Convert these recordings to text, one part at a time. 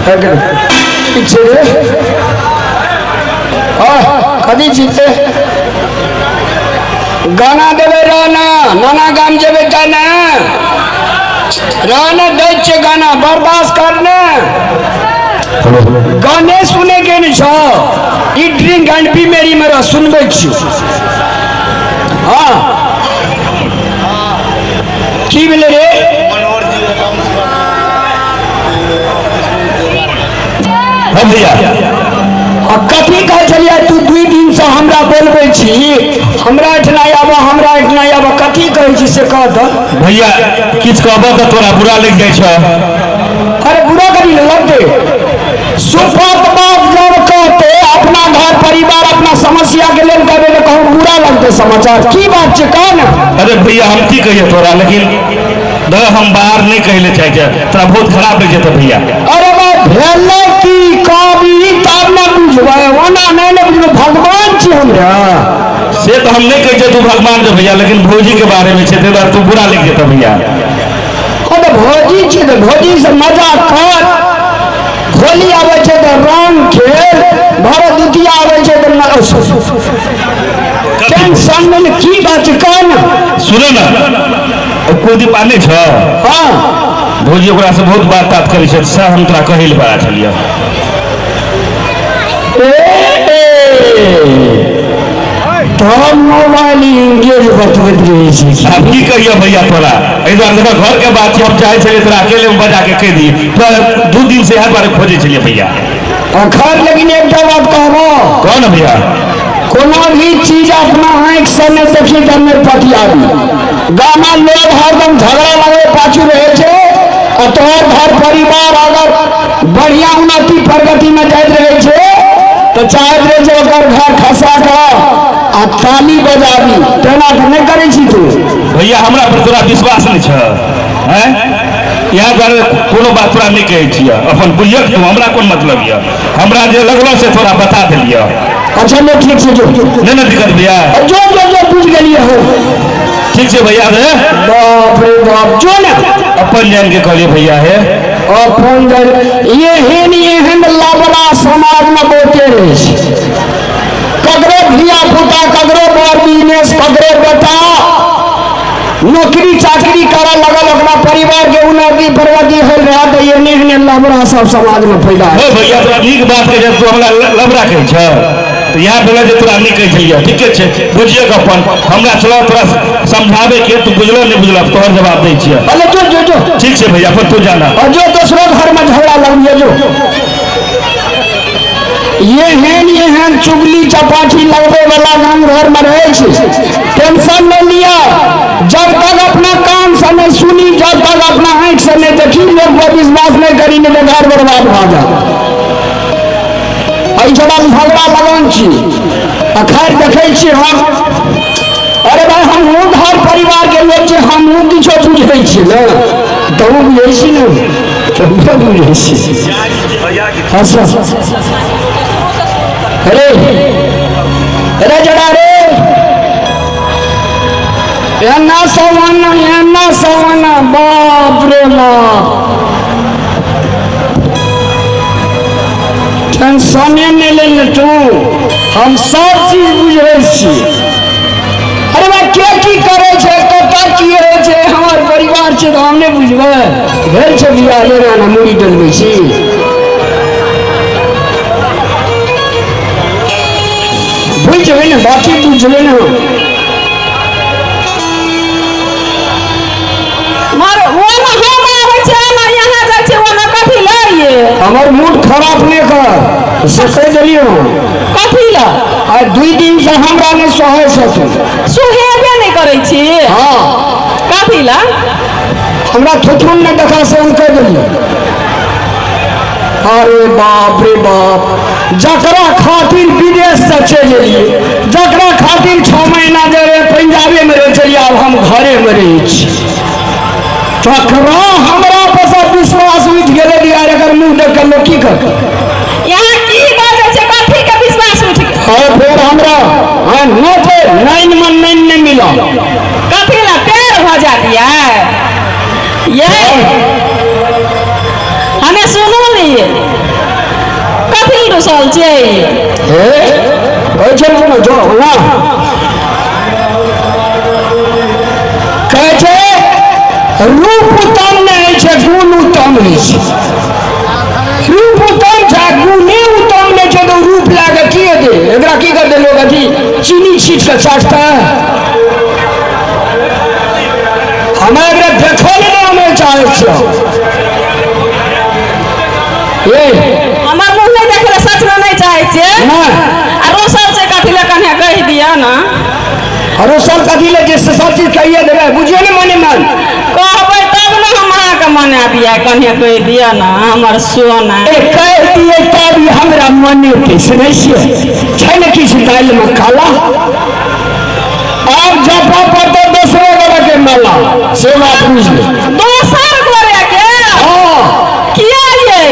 पीछे रे हाँ कथी छी ते गाना देबै रहना नाना गाम जेबै तऽ ने रहना दै छियै गाना बर्दाश्त करने गाने सुने के नहि छौ ई ड्रिंक एंड बी मेरी में रह सुनबै छी हाँ की भेलै रे हाँ भैया आ कथी कहै छलियै तू दुई दिन से हमरा बोलबै छी हमरा एहिठिना आबऽ हमरा एहिठिना आबऽ कथी कहै छी से कह दऽ भैया किछु कहबह तऽ तोरा बुरा लागि जाइ छौ अरे बुरा करी ने लगतै सुपत बात जब कहते अपना घर परिवार अपना समस्या के लेल कहबै तऽ कहूँ बुरा लगतै समाचार की बात छै कह ने अरे भैया हम की कहिए तोरा लेकिन दऽ हम बाहर नहि कहै लए चाहै छियै तोरा बहुत खराब लागि जेतौ भैया अरे बा भेलै की कहबी तब ने बुझबै ओना नहि ने बुझबै भगवान छी हमरा से तऽ हम नहि कहै छियै तू भगवान छौ भैया लेकिन भौजीके बारेमे छै ताहि दुआरे तू बुरा लागि जेतौ भैया ओ तऽ भौजी छी तऽ भौजी से मजा कर होली आबै छै तऽ रंग खेल भरत द्वितीया आबै छै तऽ टेंशन में की बात छै कह ने सुनो ने ओ कुलदीप आने छ हाँ भौजी ओकरा से बहुत बात तात करै छै सएह हम तोरा कहै लए बड़ा छलियै तब मोबाइल इंगेज बतबैत रहै छै आब की कहियो भैया तोरा एहि दुआरे देखो घर के बात छै हम चाहै छलियै तोरा अकेले में बजा के कहि दी तोरा 2 दिन से इएह दुआरे खोजै छलियै भैया अखन लेकिन एकटा बात कहबो कहो ने भैया कोनो भी चीज अपना आँखि से नहि देखी तऽ नहि पतियाबी गाममे लोग हरदम झगड़ा लगै पाछू रहै छै आ तोहर घर परिवार अगर बढ़िया उन्नति प्रगतिमे जाइत रहै छै तऽ चाहैत रहै छै ओकर घर खसा कऽ आ ताली बजाबी तेना तऽ नहि करै छी तू भैया हमरा पर तोरा विश्वास नहि छह हैं इएह दुआरे कोनो बात तोरा नहि कहै छियह अपन बुझियक तू हमरा कोन मतलब यऽ हमरा जे लगलो से तोरा बता देलियह अच्छा लो ठीक छै जो नहि ने दिक्कत भैया जो जो जो बुझि गेलियै हो ठीक छै भैया रे बाप रे बाप जो ने अपन जान के कहलियै भैया हे अपन एहन एहन लबड़ा समाजमे बहुते रहै छै ककरो धिया पुता ककरो बर बिजनेस ककरो बेटा नौकरी चाकरी करऽ लगल ओकरा परिवार के उन्नति प्रगति होल रहा तऽ एहने एहने लबड़ा सब समाजमे पैदा हो भैया तोरा नीक बात कहै छै तू हमरा लबड़ा कहै छह तऽ इएह भेलै जे तोरा नीक कहै छलियै ठीके छै बुझियौ अपन हमरा छलौ तोरा समझाबै के तू बुझलो नहि बुझलो तोहर जवाब दै छियै अरे जो जो जो ठीक छै भैया अपन तू जाना और जो दोसरो घर में झगड़ा लग जो एहन एहन चुगली चपाटी लगबै वाला गाम घर में रहै छै टेंशन नहीं लिया जब तक अपना कान से नहीं सुनी जब तक अपना आंखि से नहीं देखी लोग पर विश्वास नहीं करी नहीं तो घर बर्बाद भऽ जाए एहिठमा झगड़ा लगन छी आ खैर देखै छी हम अरे भाई हमहूँ घर परिवार के लोग छी हमहूँ किछो बुझै छी ने तहूँ बुझै छी ने तहूँ बुझै छी अच्छा अरे अरे जरा रे एना सवाना एना सवाना बाप रे बाप टेंशने नहि लेने तू हम सब चीज बुझै छी अरे भाई के की करै छै कतऽ की होइ छै हमर परिवार छै तऽ हम नहि बुझबै भेल छै बियाह लेना ने मूड़ी डलबै छी बुझि जेबै ने बाकी बुझबै ने हम मर ओमे हम आबै छै ओमे यहाँ जाइ छै ओमे कथी लए हमर मूड खराब नहि कर से कहि देलियौ कथी लए आ 2 दिन से हमरा नहि सहै छथुन सुहेबे नहि करै छी हाँ कथी लए हमरा थुथुन नहि देखा से हम कहि देलियै अरे बाप रे बाप जकरा खातिर विदेश से चलि एलियै जकरा खातिर 6 महीना जे रहे पंजाबेमे रहै छलियै आब हम घरेमे रहै छी तकरा हमरा पर सब विश्वास उठि गेलै यार एकर मुँह देख कऽ लोक की करतै यहाँ की बाजै छै कथी के विश्वास उठि गेल और फेर हमरा हाँ नहि नाइन मन नाइन नहि मिलल कथी लए पेड़ भऽ जात ये हमें सुनू नहीं रुसल छियै? हे, कहै छै ने जो ना कहै छै रूप उत्तम नहि होइ छै, गुण उत्तम होइ छै। रूप उत्तम छै, गुणे उत्तम नहि छै तऽ रूप लए कऽ की हेतै? एकरा की करतै लोक? अथी चीनी छीट कऽ चाटतै? हमरा एकरा देखै लए नहि हमे चाहै छियै। ए हमर मुँह नहि देखै लए सचमे नहि चाहै छियै? नहि। आ रुसल छै कथी लए, कन्या कहि दिअ ने। आरो सब कथी लए जे सब चीज कहिए देबै, बुझियौ ने मने मन। कहबै तब ने हम अहाँके मनाबियै। कन्या कहि दिअ ने हमर सोना। ए कहि दियै तब ई हमरा मनेतै। सुनै छियै? छै ने किछु दालिमे काला, आब जपऽ पड़तै दोसरो गोरे के माला, से बात बुझि ले। दोसर गोरे के? हँ। किया ये?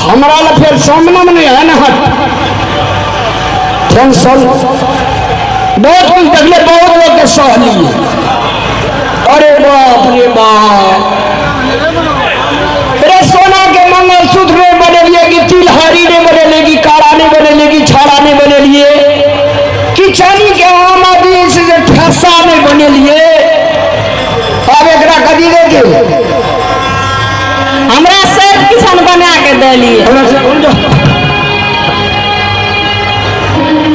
हमरा लए फेर सामनेमे नहि है ने। हट, टेंशन बहुत कुछ देखले, बहुत लोग के सहलिए। अरे बाप रे बाप, अरे सोना के मंगलसूत्र नहीं बनेलिए कि तिलहरी नहीं बनेलिए कि काड़ा नहीं बनेलिए कि छाड़ा नहीं बनेलिए कि चानी के आम आदमी से जे ठेसा नहीं बनेलिए। आब एकरा कथी देते? हमरा सब किछन बना के देलिए। हमरा से कोन जो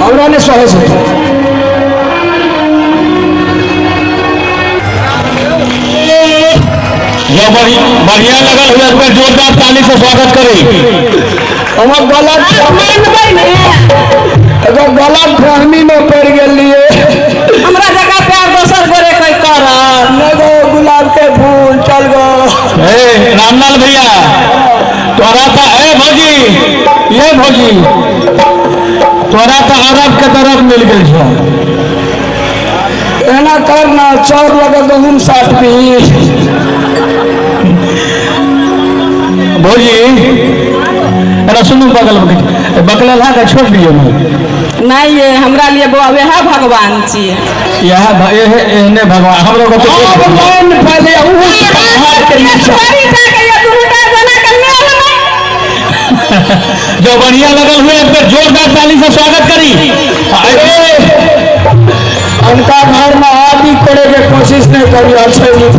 हमरा नहि सहै छै। जो बढ़िया लगल हुए एक बार जोरदार ताली से स्वागत करी। हमर गलत मानबै ने। एगो गलत फहमी में पड़ गेलिए। हमरा जगह प्यार दोसर गोरे कोई करत? लगो गुलाब के फूल चल गो। ए रामलाल भैया, तोरा तो ए भौजी, ये भौजी, तोरा तो अरब के तरफ मिल गेल छौ। एना कर ना, चाउर लगे गहूम साट पी। भौजी, एना सुनू, बगल में बकलेला के छोड़ दियौ ने। नहीं ये हमरा लिए बौआ वएह भगवान छियै। यह एहने भगवान हमरो को तो आब लाइन पहले ऊँच पहाड़ के नीचा। छोड़ी जाके ये दुनूटा जना के मेल नहीं। जो बढ़िया लगल हुए एक बार जोरदार ताली से स्वागत करी। अरे उनका घर में आदि करे के कोशिश नहीं करी, अच्छे नहीं।